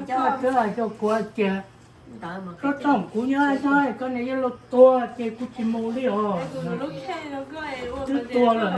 Coj hais rau kuv hais tias, koj txhob kuv nyob no, koj niam yog luag tuag ces kuv tsis mus li os. Twb tuag lawm,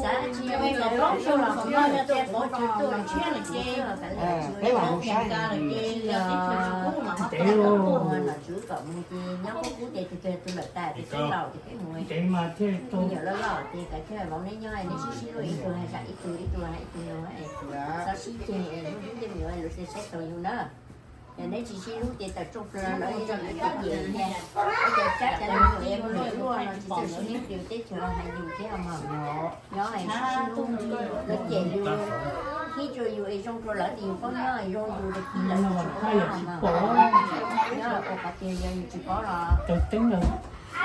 Xav tsis yog poob rau los qhov no yog tias pov tsis tuaj ntshiab lawm ces peb mus saib, cas lawm ces yog teb chaws tsis kub mas ho tuaj tuaj nom tswv kom mus ces nyob kub kub ces tus twg tus lawm tas ces peb laus ces peb mus. Ntev mas thiaj tau, me nyuam loj loj ces kav tsij vauv neb nyob neb sib sib hlub ib tug hais zam ib tug ib tug hais ib tug no, txhob sib ceg, hlub hlub tej me nyuam lub xeeb saib tau yus na. Yog neb tsis sib hlub ces tawm rooj plaws lawv ib zog lawv cem cem thiab, ua cas tsab cas lawv mus es mus luaj no tsis txawj sib hlub, teb chaws hais yus thiab mog. Nyob es sib sib hlub, lawv cem yus, hlub rau yus es zoo rau lawv ces yus paub nyob, zoo yus ces lawv tsis paub mog. Nyob ua qhov twg yog yus tsis paub los qhov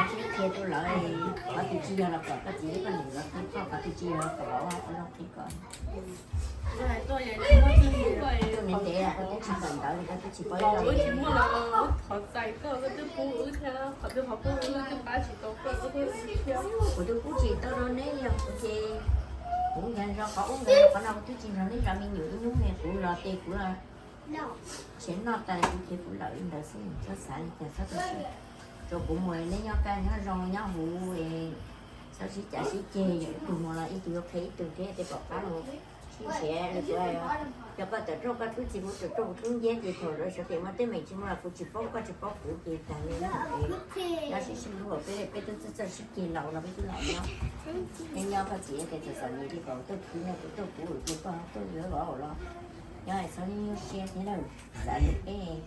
twg qhia rau lawv, qhov twg tsis yog los kom koj txiv koj niam los qhia koj, qhov twg tsis yog los kom vauv ua zoo qhia koj. Tuaj ntev ntev koj twb tsis kawm ntawv li koj twb tsis paub ib lo li. Kuv twb pub tsis tau rau neb li os, kuv ces kuv nkag zog qhov ub nkag zog qhov no, kuv twb tsis nrog neb zov me nyuam ib hnub li, kuv los ces kuv los nrhiav noj tas kuv ces kuv lawm li ntawd xwb, txhob xav li cas txhob tu siab. Rau kuv mus neb nyob kaj nyob zoo nyob huv, txhob sib cav sib ceg, yog ib tug mus los ib tug yuav qhia ib tug thiab tej pom qab los sib nrhiav li kuv hais. Yog koj tawm rooj koj twb tsis mus tawm rooj kuv twb nciab ces thaum lawv sawv tias muaj teeb meem tsis muaj los kuv tsis paub koj tsis paub kuv ces tag li. Nyob sib sib hlub peb, peb twb txawj txawj sib ceg laus los peb twb laus nyob. Neb nyob koj txiv ces txom txom nyem li kom tuaj khwv no kuv tuaj kuv ces koj tuaj yuav vauv los nyob txhob nyuaj siab thiab na. Xav tias peb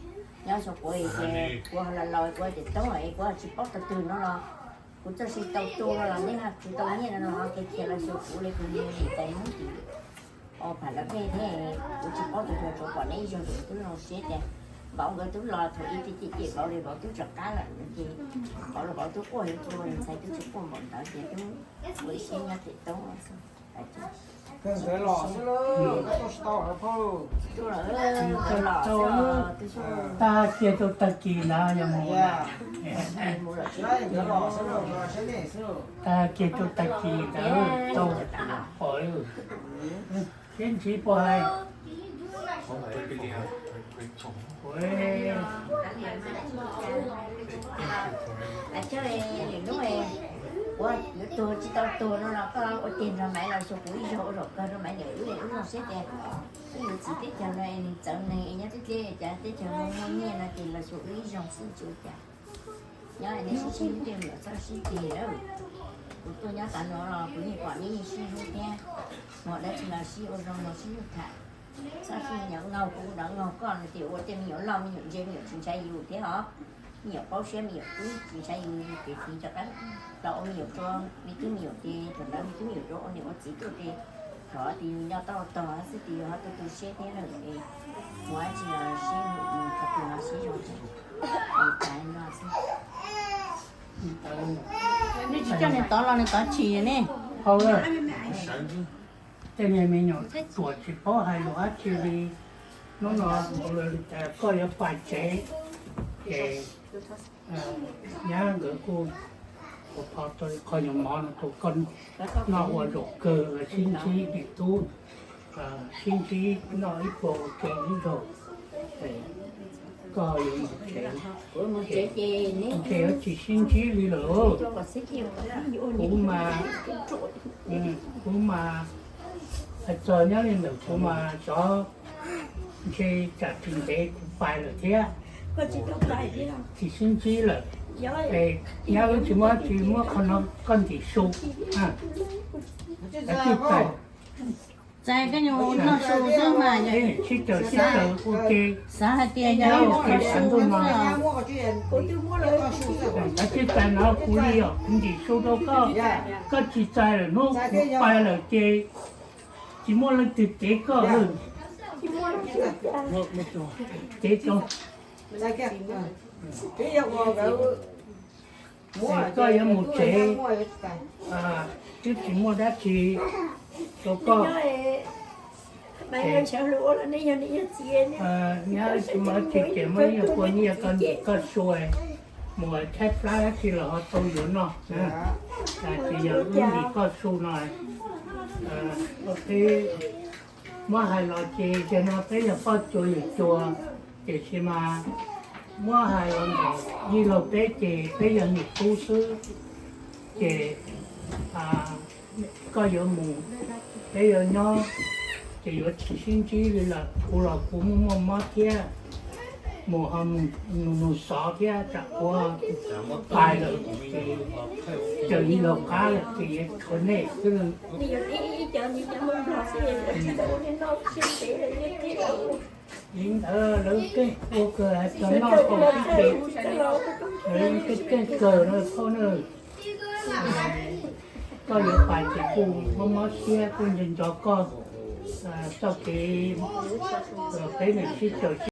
nyob xyoo kuv ces kuv los laus kuv tias toob es kuv tsis paub tau twg no los kuv txoj sia tau tu no los neb ho khwv tau nyiaj no los kev khiav los xyuas kuv li kuv mus nim tais Hmoob tim o pham lawv dej thiab. Kuv tsis paub tus twg, tsuas pom neb ib zaug ces kuv twb zoo siab tias vauv nkawd twb los thaum ub ces cem cem vauv li vauv twb rov qab lawm ces vauv los vauv twb quaj li kuv ntxhais twb tsis quaj npaum ntawd ces twb ua ib siab nyob ces toob. Tag kiag rau tag kis ntawd yog mus, tag kiag rau tag kis ntawd tau pom lawm. Siab ntshiv puas hais? Ua yuav tuag tsis tau tuag no los koj ua tiag nrog Maiv los xyuas kuv ib zaug ua zaum kawg rau Maiv niam wb, wb zoo siab tias wb yuav txiv teb chaws no es nws txawv neeg es nyob teb teb cas teb chaws no muaj nyiaj no ces los xyuas wb ib zaug xwb tsis ua cas. Nyob es neb sib sib hlub tej me nyuam txhob sib ceg lawm. Kuv tuaj nyob tav no los kuv yeej pom neb yeej sib hlub thiab, muaj dab tsi los sib ua zoo los sib hlub tham. Txhob sib nyob ngaug kuv nrov ngaug koj no ces ua tej me nyuam loj me nyuam ntse me nyuam tsis ntshai yus thiab os. Me nyuam paub siab me nyuam twb tsis ntshai yus, yus kev txiv rov qab los ua me nyuam rau me tub me nyuam ces thaum ntawd me tub me nyuam rau ua niam ua txiv tuaj ces thov tias yus nyob tau tog xwb ces yus ho tu tu siab thiab lawm es mus dab tsi los sib hlub, qhov twg los sib zoo. Neb tsis coj nws tod los nws tod chim ne. Tej niag me nyuam ruam tsis paub hais lus dab tsi li. Hnub no kuv tias koj yuav pais tsev ces nyab nkawd kuj ua pho tau qho nyuag mov no rau koj noj ua zaum kawg, sib ntsib niam tub, sib ntsib noj ib pluag ua ke ib zaug. Koj yuav mus tsev, ces yuav tsis sib ntsib li lawm. Kuv mas, kuv mas hais txog nyob li ntawm kuv mas xyov ntshe tsam tsis ntev kuv pais lawm thiab, tsis sib ntsib lawm. Es nyab wb tsis muab, tsis muab qhov no koj ntim su, txais koj nyuag noj su xwb mas, sib caws sib caws ua ke, xav hais tias yog ua ke sib ntuj no. Txais no kuv li os, kuv ntim su rau koj, koj tsis txais lawm hnub kuv pais lawm ces tsis muaj leej twg cev koj lawm. Cev rau, ces koj yuav mus tsev, twb tsis muaj dab tsi rau koj. Nyab tsis muaj dab tsi ces muab ib nyuag pua nyiaj koj ntim koj su, mus tshaib plab dab tsi los ho tau yuav noj. Ces yog wb ntim koj su no, peb muab hais los ces yog no peb yog poj cuas yawm cuas, tiam sis mas muab hais los ntawm yij laug peb ces peb yog niam tub xwb. Ces koj yuav mus, peb yuav nyob, ces yuav tsis sib ntsib li lawm. Kuv los kuv muaj muaj mob thiab, mus ho mus nug xov thiab tsam kuv pais lawm ces raws yij laug qab lawm ces yuav tshuav nej xwb. Li ntawd lawv keej ua kawg, hais txog noj haus sib ces lawv keej kawg no phauj na. Koj yuav pais ces kuj mob mob siab, kuj nco nco koj txoj kev peb nim sib caum